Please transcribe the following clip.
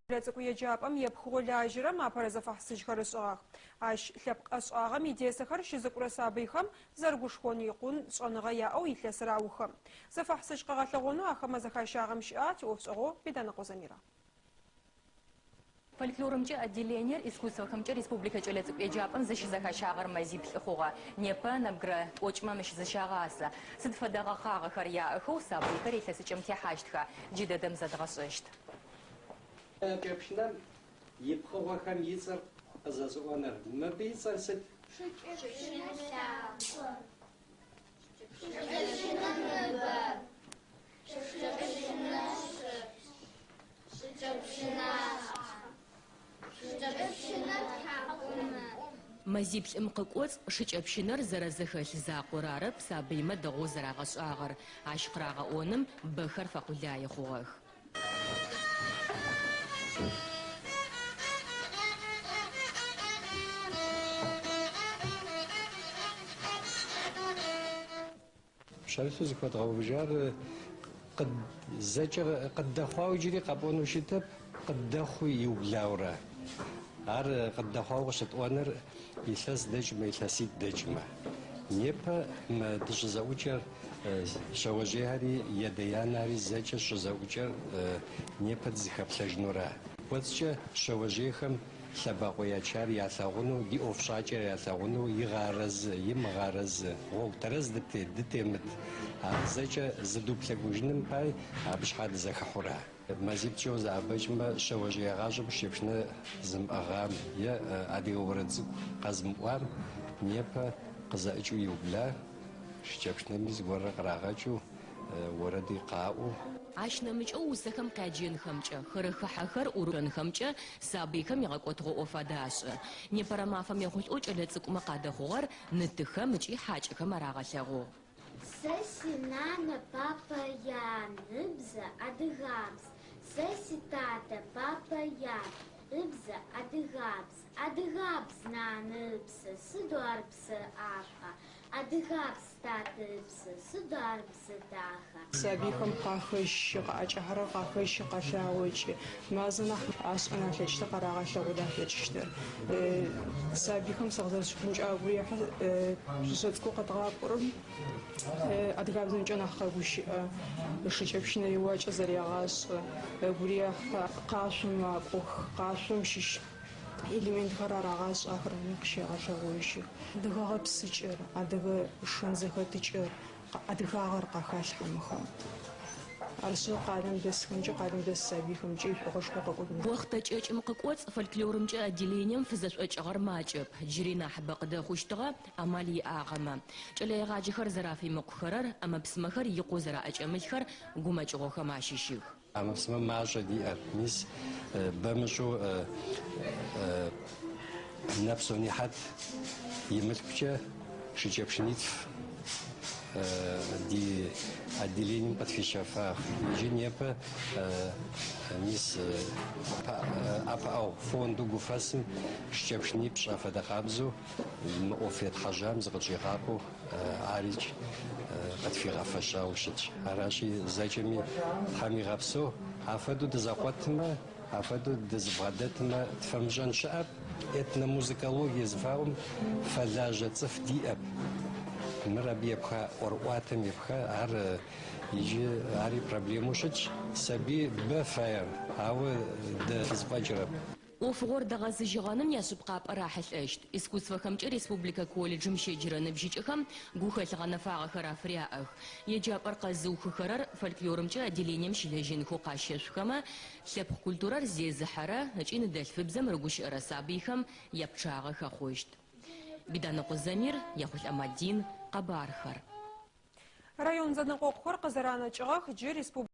Кӏэлэцӏыкӏу еджапӏэм епхыгъэу лажьэрэм апэрэ зэфэхьысыжьхэр ышӏыгъэх. Ащ лъэпкъ ӏэшӏагъэм идесэхэр щызыкӏурэ сабыйхэм зэрыгушхон икъун шӏэныгъэ яӏэу илъэсыр аухы. Зэфэхьысыжь къэгъэлъэгъонэу ахэмэ зэхащагъэм щыӏагъ тиӏофшӏэгъоу Беданэкъо Замирэ. Фольклорымкӏэ отделениер искусствэхэмкӏэ республикэ кӏэлэцӏыкӏу еджапӏэм зыщызэхащагъэр мэзиплӏ хъугъэ. Непэ нэбгырэ тӏокӏмэ мыщ зыщагъасэ. Сыд фэдэ гъэхъагъэхэр яӏэхэу сабыйхэр илъэсыкӏэм техьащтха? Джыдэдэм зэдгъэшӏэщт. Шыкӏэпщынэм и пкъыгъохэм и цӏэр къызэзыӏоныр. Мыбы и цӏэр сыт? Шыкӏэпщынэ лъакъо. Шыкӏэпщынэ ныбэ. Шыкӏэпщынэ щэпс. Шыкӏэпщынашъхьэ. Шыкӏэпщынэ тхьакӏумэ. Мэзиплӏым къыкӏоцӏ шыкӏэпщынэр зэрэзэхэлъ закъор арэп сабыймэ дэгъоу зэрагъэшӏагъэр. Ащ къырагъэӏоным бэхэр фэкъулае хъугъэх. Пщэрылъу зыхуэдгъэувыжар зэкӏэ къыддэхъуауэ иджыри къэпӏону щытэп, къыддэхъуу иублауэрэ. Ар къыддэхъуауэ къыщытӏоныр илъэс дэкӏмэ, илъэситӏ дэкӏмэ. Непэ мы дыщӏызэӏукӏэр шъэожъыехэри, ядэ-янэхэри зэкӏэ щӏызэӏукӏэр непэ дызэхэплъэжынура. Кӏуэцӏкӏэ шъэожъыехэм лъэбакъуэ ячар ялъэгъуну, ди ӏуэхущӏакӏэр ялъэгъуну, игъэарэзы, имыгъэарэзы, гъуэгу тэрэз дытет, дытемыт. Ар зэкӏэ зыдуплъэкӏужыным пай абы щхьа дызэхыхьура. Мазиплӏкӏэ узэӏэбэкӏмэ, шъэожъые гъащӏэм шыкӏэпшынэ зымыӏыгъам е адыгэ уэрэд цӏыкӏу къэзымыӏуам непэ къызэӏыкӏыу иубла, шыкӏэпшынэми зыгуэррэ кърагъэкӏыу, уэрэди къаӏоу. Ащ нэмыкӏэу усэхэм къяджэнхэмкӏэ, хырыхыхьэхэр ӏурыуцонхэмкӏэ сабыйхэм игъэкӏотыгъэу ӏоф адашӏэ. Непэрэ мафэм ехъулӏэу кӏэлэцӏыкӏумэ къадэхъугъэр ны-тыхэм ыкӏи хьакӏэхэм арагъэлъэгъугъ. Сэ синанэ, папэ ян, ыбзэ адыгабз. Сэ ситатэ, папэ ят, ыбзэ адыгабз. Адыгабз нанэ ыбзэ, сыдэу ар бзэ ӏашӏуа? Адыгабз татэ ыбзэ, сыдэу ар бзэ даха? Сабыйхэм къахэщы, къаӏэкӏахьэрэр къахэщы, къэлъагъо ыкӏи мазэ нахь ашӏэн алъэкӏыщтыр, къарагъэлъэгъун алъэкӏыщтыр. Сабыйхэм сэ къызэрэсщыхъурэмкӏэ агу рехьы, пшъэшъэ цӏыкӏоу къэдгъакӏорэм адыгабзэмкӏэ нахь къэгущыӏэ, шыкӏэпщынэ еуакӏэ зэрегъашӏэ, ыгу рехьы, къашъом макӏох, къашъом щыщ элементхэр арагъашӏэ, ахэр къыщегъэлъэгъожьых. Адыгэ гъэпсыкӏэр, адыгэ шэн зэхэтыкӏэр, адыгагъэр къахалъхьэ мыхэм. Арышъ, къалэм дэсхэмкӏи, къалэм дэс сабыйхэмкӏи шӏогъэшхо къэкӏо. Охътэ кӏэкӏым къыкӏоцӏ фольклорымкӏэ отделением фызэшӏокӏыгъэр макӏэп, джыри нахьыбэ къыдэхъущтыгъэ, амал иӏагъэмэ. Кӏэлэегъаджэхэр зэрафимыкъухэрэр, ӏэмэ-псымэхэр икъоу зэраӏэкӏэмылъхэр гумэкӏыгъохэм ащыщых. Ӏэмэпсымэ мащӏэ диӏэр. Мис бэмыщӏэу Нэпсэу Нихьэт и мылъкукӏэ шыкӏэпшынитф ди отделением къытфищэфагъ. Иджы непэ мис ӏэпыӏэгъу фонду Гуфэсым шыкӏэпшынипщӏ афэдэ къабзэу мы ӏуэху етхьэжьам зыкъытщӏигъакъуэу арикӏ къытфигъэфэщауэ щытщ. Аращи, зэкӏэми Тхьэм игъэпсэу, афэдэу дызэкъуэтмэ, афэдэу дызыбгъэдэтмэ, тфэмыщӏэн щыӏэп. Этномузыкологие зыфаӏом фэлажьэ цӏыф диӏэп. Мыр абы епха, ӏуэрыӏуатэм епха, ар иджы ари проблемэу щытщ. Сабий бэ фаер, ауэ дэ зэфӏэкӏрэп. Ӏофыгъор дэгъэзыжьыгъэным яшъыпкъапӏэ рахьылӏэщт. Искусствэхэмкӏэ республикэ колледжым щеджэрэ ныбжьыкӏэхэм гухэлъ гъэнэфагъэхэр афыряӏэх. Еджапӏэр къэзыухыхэрэр фольклорымкӏэ отделением щылэжьэнхэу къащэшъухэмэ, лъэпкъ культурэр зезыхьэрэ ыкӏи ныдэлъфыбзэм рыгущыӏэрэ сабыйхэм япчъагъэ хэхъощт. Биданэкъо Замир, Ехъулӏэ Мадин, Къэбархэр. Район зэнэкъокъухэр къызэранэкӏыгъэх, джы республикэм.